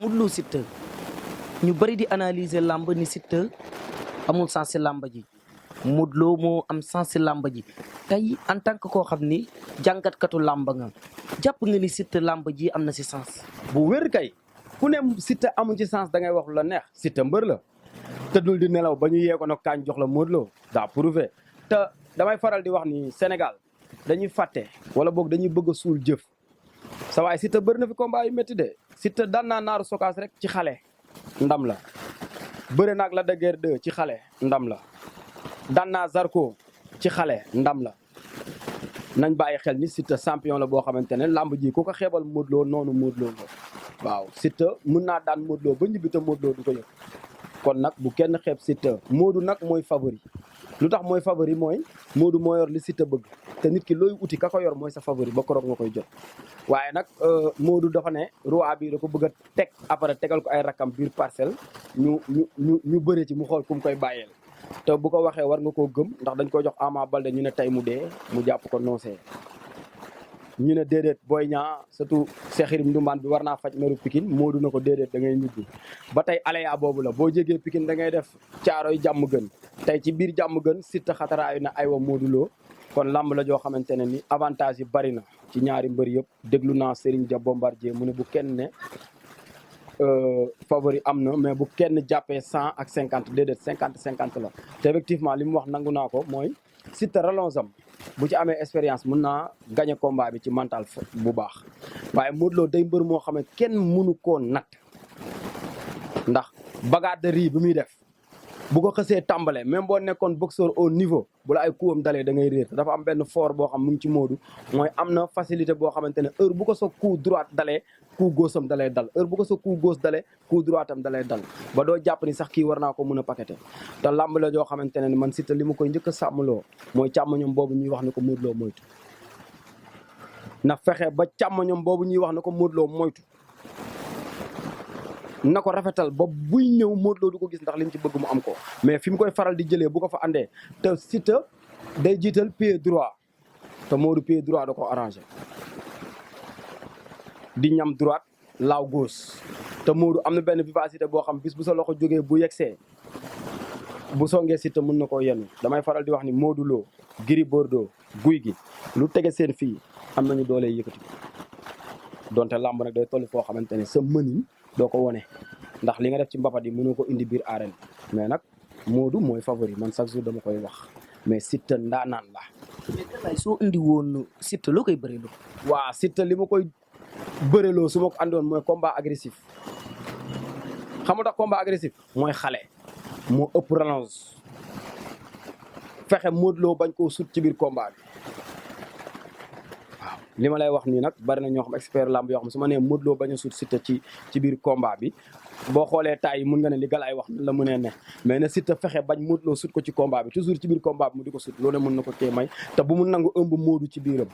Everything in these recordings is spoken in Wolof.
Modou Lo Siteu ñu bëri di analyser làmb ni Siteu amul sens si làmb ji Modou Lo moo am sens si làmb ji tey en tant que koo xam ni jàngatkatu làmb nga jàpp nga ni Siteu làmb ji am na si sens. bu wér kay ku ne Siteu amu ci sens da ngay wax lu la neex Siteu mbër la tëddul di nelaw ba ñu yee ko nag kaañ jox la Modou Lo daa prouvé te damay faral di wax ni Sénégal dañuy fàtte wala boog dañuy bëgg a suul jëf sa waay Siteu bëri na fi combat yu métti de Siteu daan naa naaru sokaas rek ci xale ndam la bëri naag la de guerre 2 ci xale ndam la daan naa Zarko ci xale ndam la nañ bàyyi xel ni Siteu champion la boo xamante ne lamb ji ku ko xeebal Modou Lo noonu Modou Lo la waaw Siteu mën naa daan Modou Lo ba ñibbi te Modou Lo du ko yëg kon nag bu kenn xeeb Siteu Modou nag mooy favori lu tax mooy favori mooy Modou moo yor li Siteu bëgg te nit ki looy uti ka ko yor mooy sa favori ba koroog nga koy jot waaye nag Modou dafa ne roi bi da ko bëgg a teg après tegal ko ay rakam biir parcelle ñu bëre ci mu xool ku mu koy bàyyeel te bu ko waxee war nga koo gëm ndax dañ ko jox Ama Baldé ñu ne tey mu dee mu jàpp ko noosee ñu ne déedéet Boy Niang surtout Cheikh Yérim Ndoumane bi war naa faj meru Pikine Modou na ko déedéet da ngay ñibbi ba tey aléa boobu la boo jegee Pikine da ngay def caaroy jàmm gën tey ci biir jàmm gën Siteu xataraayu na aywa Modou Lo kon lamb la joo xamante ne ni avantage yi bari na ci ñaari mbër yëpp déglu naa Serigne Dia Bombardier mu ne bu kenn ne favori am na mais bu kenn jàppee 100 ak 50 déedéet 50-50 la te effectivement li mu wax nangu naa ko mooy Siteu relance am bu ci amee expérience mën naa gagné combat bi ci mental bu baax waaye Modou Lo day mbër moo xam ne kenn mënu koo natt ndax bagarre de riz bi muy def bu ko xësee tàmbale même boo nekkoon boxeur au niveau bu la ay kuwam dalee da ngay réer dafa am benn fort boo xam mu ngi ci Modou mooy am na facilité boo xamante ne heure bu ko sa coup droite dalee coup gauche am dalay dal heure bu ko sa coup gauche dalee coup droite am dalay dal ba doo jàpp ni sax kii war naa ko mën a paqueté te lamb la joo xamante ne ni man Siteu li ma koy njëkk a sàmmloo mooy càmmoñom boobu ñuy wax ne ko Modou Lo moytu na fexe ba càmmoñom boobu ñuy wax ne ko Modou Lo moytu na ko rafetal ba buy ñëw Modou Lo du ko gis ndax li mu ci bëgg mu am ko mais fi mu koy faral di jëlee bu ko fa andee te Siteu day jiital pied droit te Modou pied droit da ko arrangé di ñam droite laaw gauche te Modou am na benn vivacité boo xam bis bu sa loxo jógee bu yegsee bu songee Siteu mën na koo yenn damay faral di wax ni Modou Lo Gris Bordeaux guy gi lu tege seen fii am nañu doole yëkkati donte làmb nag day toll foo xamante ne sa mënin doo ko wone ndax li nga def ci mbapat yi mënoo ko indi biir arène mais nag Modou mooy favori man chaque jour dama koy wax mais Siteu ndaanaan la. mais tey soo indi woon Siteu loo koy bëreloo. waaw Siteu li ma koy bëreloo su ma ko andoon mooy combat agressif xam nga tax combat agressif mooy xale moo ëpp relance fexe Modou Lo bañ koo sut ci biir combat bi. li ma lay wax nii nag bari na ñoo xam expert lamb yoo xam su ma nee Modou Lo bañ a sut Siteu ci biir combat bi boo xoolee taay yi mun nga ne li galaay wax la mënee ne mais na Siteu fexe bañ Modou Lo sut ko ci combat bi toujours ci biir combat bi mu di ko sut loolu mën na ko tee may te bu mu nangu ëmb Modou ci biiram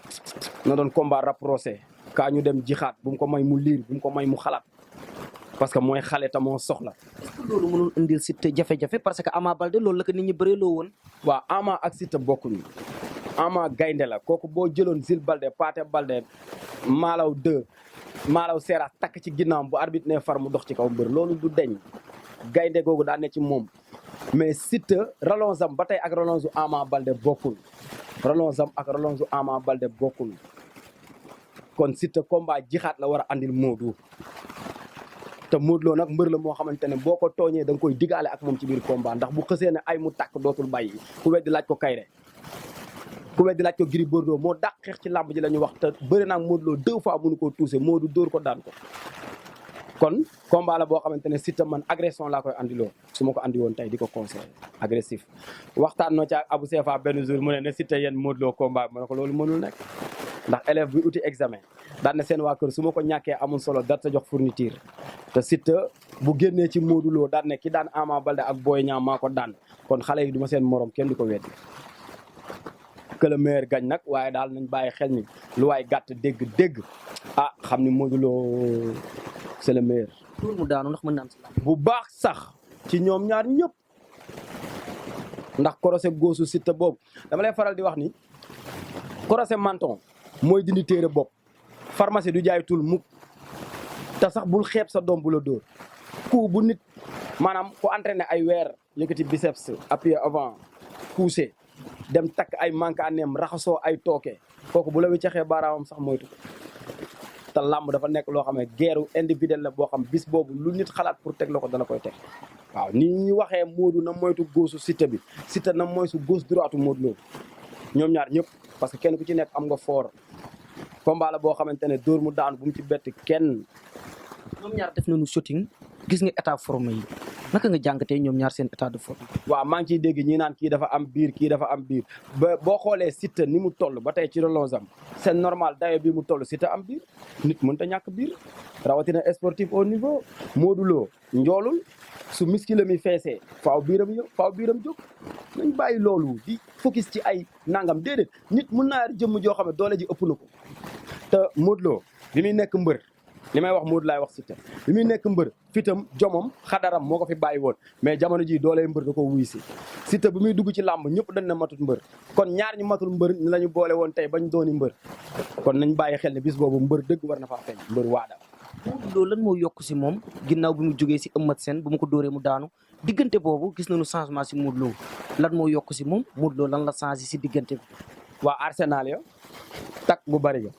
na doon combat rapproché kaa ñu dem jixaat bu mu ko may mu liir bu mu ko may mu xalaat parce que mooy xale te moo soxla. est-ce que loolu mënul indil Siteu jafe-jafe parce que Ama Baldé loolu la ko nit ñi bëreloo woon. waaw Ama ak Siteu bokkuñu Ama gaynde la kooku boo jëloon Zil Balde Paate Balde Malaw 2 Malaw Seras takk ci ginnaawam bu arbitre ne far mu dox ci kaw mbër loolu du deñ gaynde googu daa ne ci moom mais Siteu relance am ba tey ak relance u Ama Balde bokkul relance am ak relance u Ama Balde bokkul kon Siteu combat jixaat la war a andil Modou te Modou Lo nag mbër la moo xamante ne boo ko tooñee da nga koy digaale ak moom ci biir combat ndax bu xësee ne ay mu tàkk dootul bàyyi ku weddi laaj ko kayre ku weddi laaj ko Gris Bordeaux moo dàq xeex ci làmb ji la ñu wax te bëri naa Modou Lo 2 fois mënu koo touché Modou dóor ko daan ko kon combat la boo xamante ne Siteu man agression laa koy andiloo su ma ko andi woon tey di ko conseillé agressif waxtaan noo ca Abou Sefa benn jour mu ne Siteu yéen Modou Lo combat ma ne ko loolu mënul nekk ndax élève bi uti examen daan na seen waa kër su ma ko ñàkkee amul solo dat sa jox fourniture te Siteu bu génnee ci Modou Lo daan ne ki daan Ama Baldé ak Boy Niang maa ko daan kon xale yi du ma seen morom kenn du ko weddi que le meilleur gagne nag waaye daal nañ bàyyi xel ni lu waay gàtt dégg ah xam ni Modou Lo c'est le meilleur. loolu mu daanu ndax mën naa am si làmb bu baax sax ci ñoom ñaar ñëpp ndax korosé góosu Siteu boobu dama lay faral di wax ni korosé menton mooy dindi téere bopp pharmacie du jaay tul mukk te sax bul xeeb sa doom bu la dóor ku bu nit maanaam ku entraîné ay weer yëkkati biceps appuyé avant poussé dem takk ay manque à nem raxasoo ay tooke kooku bu la wiccaxee baaraamam sax moytu ko te làmb dafa nekk loo xam ne guerre individuelle la boo xam bis boobu lu nit xalaat pour teg la ko dana koy teg waaw ni ñu waxee Modou na moytu góosu Siteu bi Siteu na moytu gauche droite Modou Lo ñoom ñaar ñëpp parce que kenn ku ci nekk am nga fort combat la boo xamante ne dóor mu daanu bu mu ci bett kenn. ñoom ñaar def nañu shooting gis nga état forme yi naka nga jàngatee ñoom ñaar seen état de forme. waaw maa ngi ciy dégg ñi naan kii dafa am biir kii dafa am biir ba boo xoolee Siteu ni mu toll ba tey ci relance am c'est normal dayo bi mu toll Siteu am biir nit mënut a ñàkk biir rawatina sportif au niveau Modou Lo njoolul su miskile mi feesee faaw biiram jóg nañ bàyyi loolu di focus ci ay nangam déedéet nit mun naa jëmm joo xam ne doole ji ëpp na ko te Modou Lo bi muy nekk mbër li may wax Modou laay wax Siteu bi muy nekk mbër fitam jomom xadaram moo ko fi bàyyi woon mais jamono ji doolee mbër da ko wuy si Siteu bi muy dugg ci làmb ñëpp dañ na matut mbër kon ñaar ñu matul mbër ñu la ñu boole woon tey bañ dooni mbër kon nañ bàyyi xel ne bis boobu mbër dëgg war na faa feeñ mbër waada. Modou Lo lan moo yokk si moom ginnaaw bi mu jógee si Eumeu Sène bu mu ko dóoree mu daanu diggante boobu gis nañu changement si Modou Lo lan moo yokk si moom Modou Lo lan la changé si diggante bi. waa Arsenal ya tak bu bari ga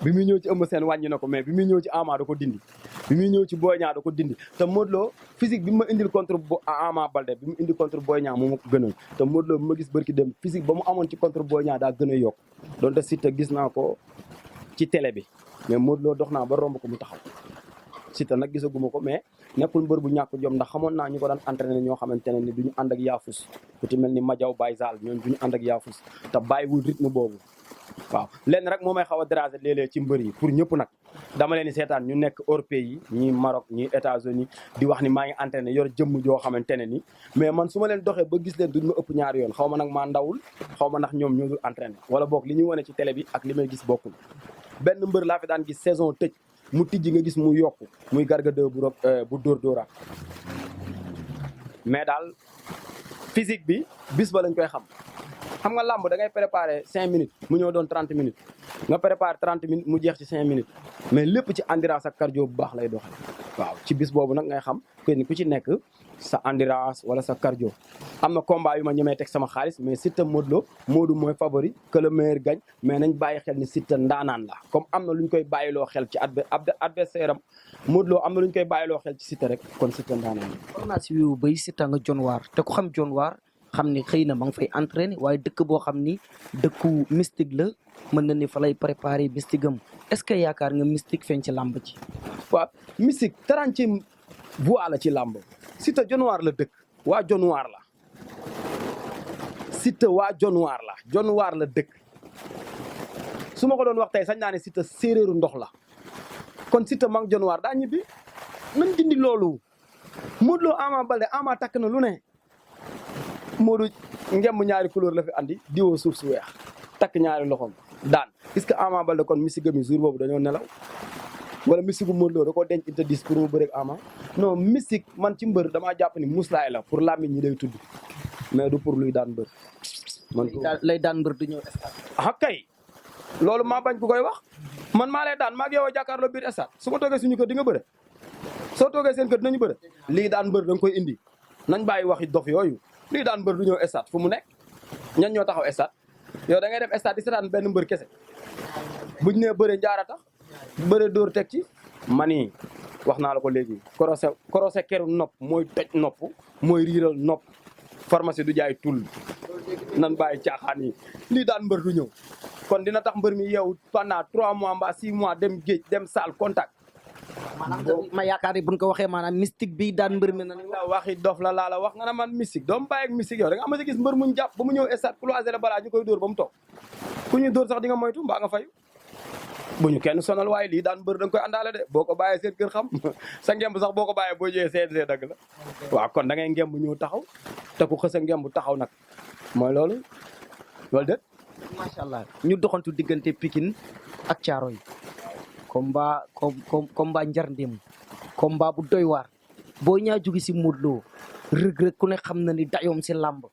bi muy ñëw ci Eumeu Sène wàññi na ko mais bi muy ñëw ci Ama da ko dindi bi muy ñëw ci Boy Niang da ko dindi te Modou Lo physique bi ma indil contre Ama Baldé bi mu indi contre Boy Niang moo ma ko gënal te Modou Lo bi ma gis bërki dem physique ba mu amoon ci contre Boy Niang daa gën a yokk donte Siteu gis naa ko ci télé bi mais Modou Lo dox naa ba romb ko mu taxaw Siteu nag gisaguma ko mais nekkul mbër bu ñàkk jom ndax xamoon naa ñu ko daan entraîné ñoo xamante ne ni duñu ànd ak yaafus ku ci mel ni Madiaw Baye Sall ñoom duñu ànd ak yaafus te bàyyiwul rythme boobu waaw lenn rek moo may xaw a déranger léeg-léeg ci mbër yi pour ñëpp nag dama leen di seetaan ñu nekk hors pays yi ñii Maroc ñii États-Unis di wax ni maa ngi entraîné yor jëmm joo xamante ne ni mais man su ma leen doxee ba gis leen duñ ma ëpp ñaari yoon xaw ma nag maa ndawul xaw ma ndax ñoom ñoo dul entraîné wala boog li ñuy wane ci télé bi ak li may gis bokkul benn mbër laa fi daan gis saison tëj mu tijji nga gis mu yokku muy Garga 2 bu dóor mais daal physique bi bis ba lañ koy xam nga làmb da ngay préparer 5 minutes mu ñëw doon 30 minutes nga préparer 30 minutes mu jeex ci 5 minutes mais lépp ci endurance ak cardio bu baax lay doxal waaw ci bis boobu nag ngay xam que ni ku ci nekk sa endurance wala sa cardio. am na combat yu ma ñemee teg sama xaalis mais Siteu Modou Lo Modou mooy favori que le meilleur gagne mais nañ bàyyi xel ni Siteu ndaanaan la comme am na lu ñu koy bàyyiloo xel ci adversaire am Modou Lo am na lu ñu koy bàyyiloo xel ci Siteu rek kon Siteu ndaanaan la. war naa si wiwu bay Siteu nga John waar te ku xam John waar xam ni xëy na ma nga fay entraîné waaye dëkk boo xam ni dëkku mystique la mën na ni fa lay préparé mystique am est-ce que yaakaar nga mystique feeñ ci làmb ci. waaw mystique 30e voie la ci làmb Siteu John waar la dëkk waa John waar la Siteu waa John waar la dëkk su ma ko doon wax tey sañ naa ne Siteu séeréeru ndox la kon Siteu maa ngi John waar daa ñibbi nañ dindi loolu Modou Lo Ama Baldé Ama takk na lu ne Modou ngemb ñaari couleur la fi andi diwoo suuf su weex takk ñaari loxoom daan est-ce que Ama Baldé kon mystique mi jour boobu dañoo nelaw wala mystique bu Modou Lo da koo denc interdit pour mu bëre ak Ama non mystique man ci mbër damaa jàpp ni muslaay la pour làmmiñ ñi day tudd mais du pour luy daan mbër. man lay daan mbër du ñëw stade. ah kay loolu maa bañ ku koy wax man maa lay daan maa ngi yow a jàkkaarloo biir stade su ma toogee suñu kër di nga bëre soo toogee seen kër dinañu bëre lii daan mbër da nga koy indi nañ bàyyi waxi dof yooyu. lii daan mbër du ñëw stade fu mu nekk ñan ñoo taxaw stade yow da ngay dem stade di seetaan benn mbër kese buñ nee bëre njaara tax bëre dóor teg ci mani wax naa la ko léegi korosé keru nopp mooy toj nopp mooy riiral nopp pharmacie du jaay tul nan bàyyi caaxaan yi lii daan mbër du ñëw kon dina tax mbër mi yow pendant 3 mois mbaa 6 mois dem géej dem salle contact maanaam ma yaakaar ni buñ ko waxee maanaam mystique bi daan mbër mi na la waxi dof la laa la wax nga ne man mystique doom bàyyi ak mystique yow da nga am a gis mbër muñ jàpp ba mu ñëw stade croiser la balaa ñu koy dóor ba mu toog ku ñu dóor sax di nga moytu mbaa nga fayu bu ñu kenn sonal waaye lii daan mbër da nga koy àndaale de boo ko bàyyee seen kër xam sa ngemb sax boo ko bàyyee boo ñëwee CNG dagg la waaw kon da ngay ngemb ñëw taxaw te ku xës a ngemb taxaw nag mooy loolu déet macha allah ñu doxantu diggante Pikine ak Thiaroye combat njarndim combat bu doy waar Boy Niang jóge si Modou Lo Reug Reug ku ne xam na ni dayoom si làmb